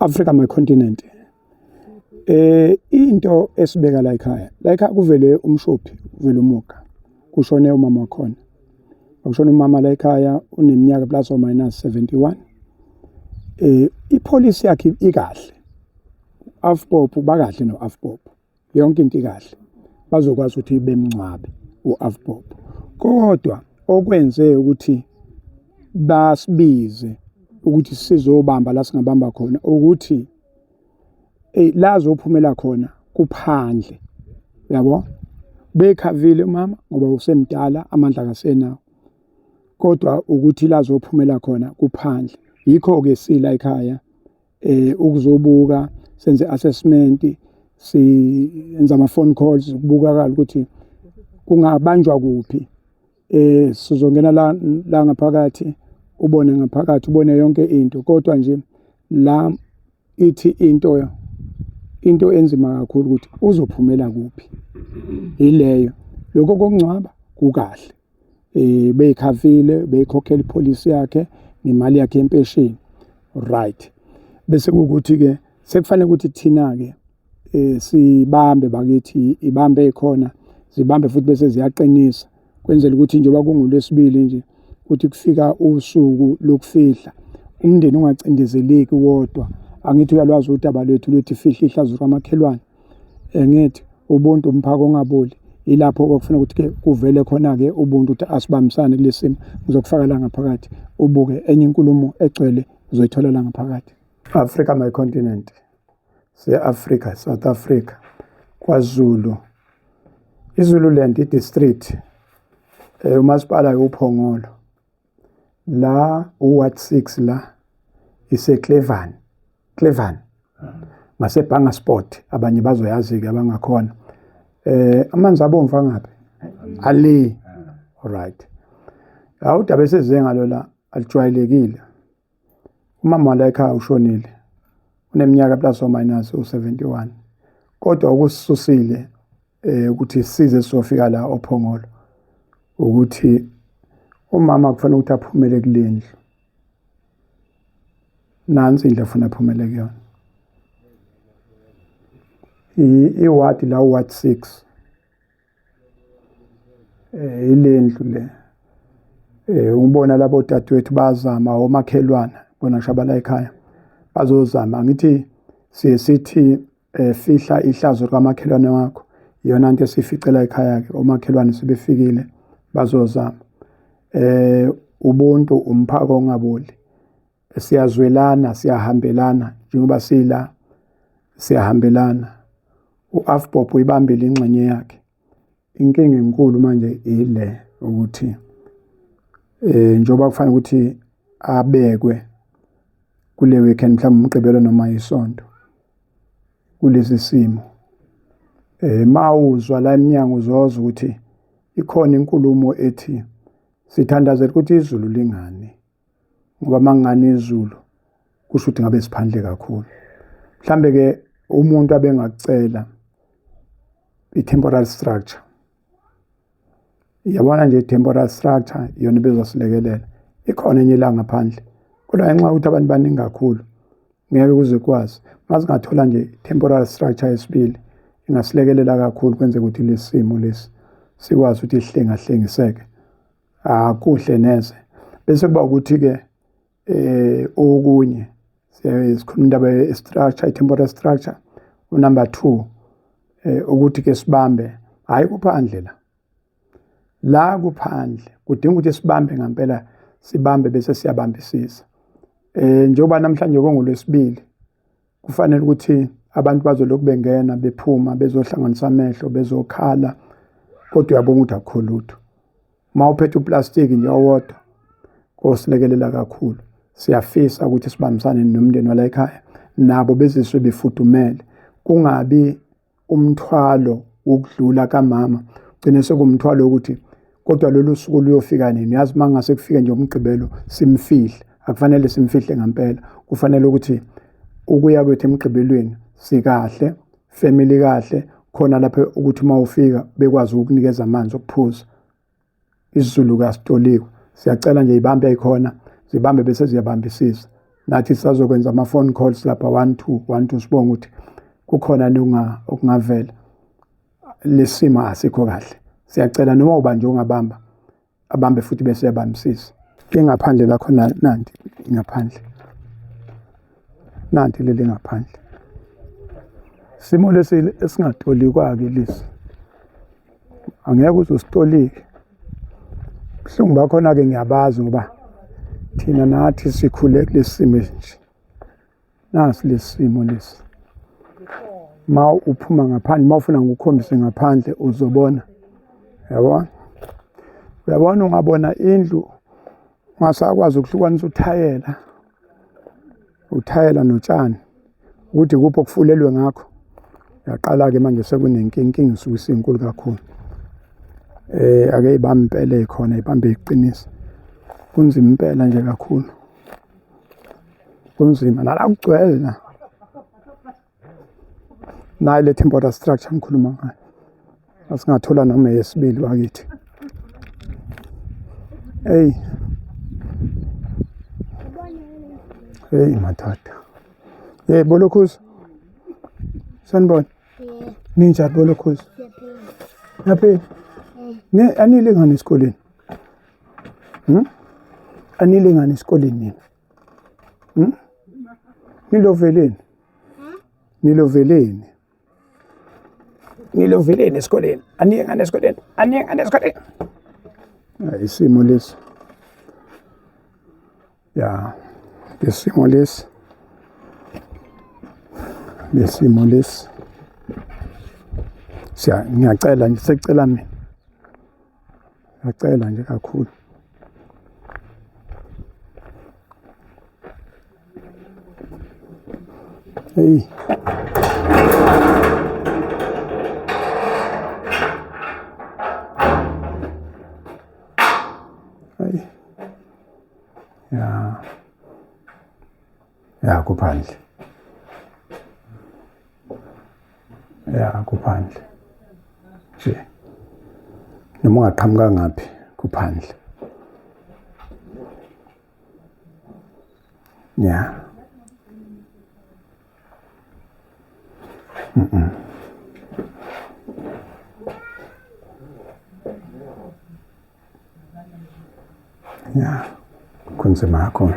Africa my continent. Into esibeka la ekhaya, la ekhaya kuvele umshophi, kuvele umuga, kushone umama wakhona. Akushona umama la ekhaya uneminyaka plus or minus 71. Ipolicy yakhe ikahle. AfBop bakahle no-AfBop. Yonke into ikahle. Bazokwazi ukuthi bemngcwabe u-AfBop. Kodwa okwenze ukuthi basibize ukuthi sizobamba la singabamba khona ukuthi ey la zophumela khona kuphandle, yabo, bekhavile umama ngoba usemdala, amandla akasenawo, kodwa ukuthi la zophumela khona kuphandle. Yikho ke sila ekhaya ukuzobuka, senze assessment, siyenza ama phone calls ukubukakala ukuthi kungabanjwa kuphi. Sizongena la ngaphakathi, ubone ngaphakathi, ubone yonke into, kodwa nje la ithi into enzima kakhulu ukuthi uzophumela kuphi ileyo. Lokho kokungcwaba kukahle, beyikhavile, beyikhokhela ipolicy yakhe nemali yakhe yempesheni, right? Bese kuwukuthi ke sekufanele ukuthi thina ke sibambe bakithi, ibambe khona, zibambe futhi bese ziyaqinisa, kwenzela ukuthi njengoba kungolwesibili nje kuthi kufika usuku lokufihla umndeni ungacindezeleki wodwa. Angithi uyalwazi udaba lwethu lwethi fihla ihlazo kamakhelwane, ngithi ubuntu umphako ongaboli. Ilapho okufuna ukuthi ke kuvele khona ke ubuntu, ukuthi asibambisane kulesi simo. Ngizokufaka la ngaphakathi ubuke enye inkulumo egcwele, uzoyithola la ngaphakathi. Africa my continent, se-Africa, South Africa, KwaZulu, iZululand i-district, umasipala uPhongolo, la uward 6, la iseClevan, Clevan ngasebhanga sport. Abanye bazoyazi-ke abangakhona. Amanzi abomvu angaphi ali, alright. Awudaba eseze ngalo la alijwayelekile. Umama la ekhaya ushonile, uneminyaka plus or minus u-71, kodwa okusisusile ukuthi size sizofika la oPhongolo ukuthi umama kufanele ukuthi aphumele kulendlu. Nansi indlu afuna aphumele kuyona, iward la, ward 6, ilendlu le. Ubona labo dadewethu bazama, omakhelwane bona ngisho abala ekhaya bazozama. Angithi siye sithi fihla ihlazo likamakhelwane wakho, iyona nto esiyificela ekhaya ke. Omakhelwane sebefikile, bazozama. Ubuntu umphako ongaboli, siyazwelana, siyahambelana, njengoba sila siyahambelana. U-AfBop uyibambile ingxenye yakhe. Inkinga enkulu manje ile ukuthi njengoba kufanele ukuthi abekwe kule weekend, mhlawumbe uMgqibelo noma isonto, kulesi simo, mawuzwa la eminyango uzozwa ukuthi ikhona inkulumo ethi sithandazela ukuthi izulu lingani, ngoba makungani izulu kusho ukuthi ngabe siphandle kakhulu. Mhlambe ke umuntu abengakucela i-temporal structure, yabona nje, i-temporal structure iyona ibezosilekelela. Ikhona enye la ngaphandle, kodwa ngenxa yokuthi abantu baningi kakhulu ngeke kuze kwazi. Masingathola nje temporal structure yesibili ingasilekelela kakhulu, kwenzeka ukuthi lesi simo lesi sikwazi ukuthi ihlengahlengiseke. Akuhle neze. Bese kuba ukuthi-ke okunye sikhuluma indaba ye-structure, i-temporary structure. Unumber 2, ukuthi ke sibambe, hayi kuphandle la, la kuphandle kudinga ukuthi sibambe ngempela, sibambe bese siyabambisisa. Njengoba namhlanje kungolwesibili, kufanele ukuthi abantu bazolokhu bengena bephuma, bezohlanganisa amehlo, bezokhala, kodwa uyabona ukuthi akukho lutho. Uma uphethe uplastiki nje owodwa kosilekelela kakhulu. Siyafisa ukuthi sibambisane nomndeni wala ekhaya, nabo beziswe befudumele, kungabi umthwalo wokudlula kamama gcine sekumthwalo ukuthi kodwa lolu suku luyofika nini. Yazi, uma ngase kufike nje uMgqibelo simfihle, akufanele simfihle ngempela, kufanele ukuthi ukuya kwethu emgqibelweni sikahle, family kahle khona lapho, ukuthi uma ufika bekwazi ukukunikeza amanzi okuphuza. IsiZulu kasitolikwa. Siyacela nje ibambe ekhona, zibambe bese ziyabambisisa. Nathi sisazokwenza ama-phone calls lapha 1 2 1 2 sibonge ukuthi kukhona okungavela. Lesimo asikho kahle. Siyacela noma uba nje ongabamba abambe futhi bese yabambisisa. Ingaphandle lakho nanti ingaphandle. Nanti leli ngaphandle. Simo lesi esingatolikwa-ke lesi. Angeke uze usitolike. Ubuhlungu bakhona-ke ngiyabazi ngoba thina nathi sikhule kulesi simo esinje. Nasi lesi simo lesi. Ma uphuma ngaphandle, ma ufuna ngikukhombise ngaphandle uzobona. Yabona? Uyabona ungabona indlu ungasakwazi ukuhlukanisa uthayela. Uthayela notshani ukuthi kuphi okufulelwe ngakho. Yaqala-ke manje sekunenkinga, inkinga isuke isinkulu kakhulu. Ake ibambe impela ikhona ibambe iqinise. Kunzima impela nje kakhulu. Kunzima nala kugcwele la. Nayi le temporary structure ngikhuluma ngayo. Asingathola noma yesibili bakithi. Hey. Hey madoda. Hey bolokhuza. Sanibona. Ninjani bolokhuza? Siyaphila. Ne anile ngani esikoleni? Anile ngani esikoleni nina? Niloveleni? Niloveleni? Niloveleni esikoleni? Aniye ngani esikoleni? Aniye ngani esikoleni? Isimo lesi. Ya, lesimo lesi. Lesimo lesi. Siya ngiyacela nje secela mina. Ngiyacela nje kakhulu. Hey. Hey. Ya. Ya kuphandle. Ya kuphandle. Nje. Noma ungaqhamuka ngaphi kuphandle. Ya. Ya. Kunzima kakhulu.